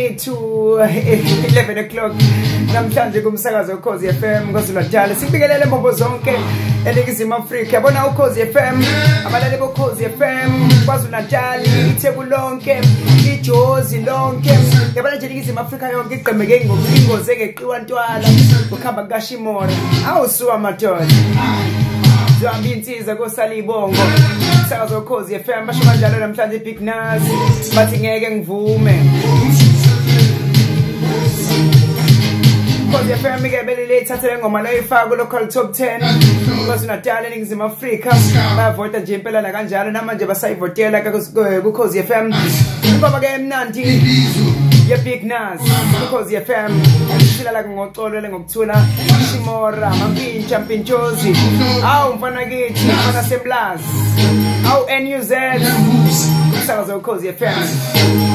Minute to 11 o'clock namhlanje kumsakazo Ukhozi FM KwaZulu-Natal. Sibingelele mbombo zonke eNingizimu Afrika. Yabona Ukhozi FM, abalaleli boKhozi FM KwaZulu-Natal, iTheku lonke, iJozi lonke. Yabona nje iNingizimu Afrika yonke igqemeke ingozi engeqiwa ntwala ukuhamba kukaShimora. Awusuka madoda. Zihamba insiza kosala ibongo. Umsakazo Ukhozi FM basho kanjalo namhlanje Big Nuz bathi ngeke ngivume. Ukhozi FM ke belile ithathe ngoma la ifaka ku local top 10 KwaZulu-Natal eNingizimu Afrika. Bayavota nje impela la kanjalo namanje basayivotela ku Ukhozi FM. Ingoma ke emnandi ye Big Nuz Ukhozi FM. Silala ngoxolo ngokuthula Shimora Mampintsha Mpintshozi. Awu mfana kithi mfana semlazi. Awu NUZ. Umsakazo Ukhozi FM.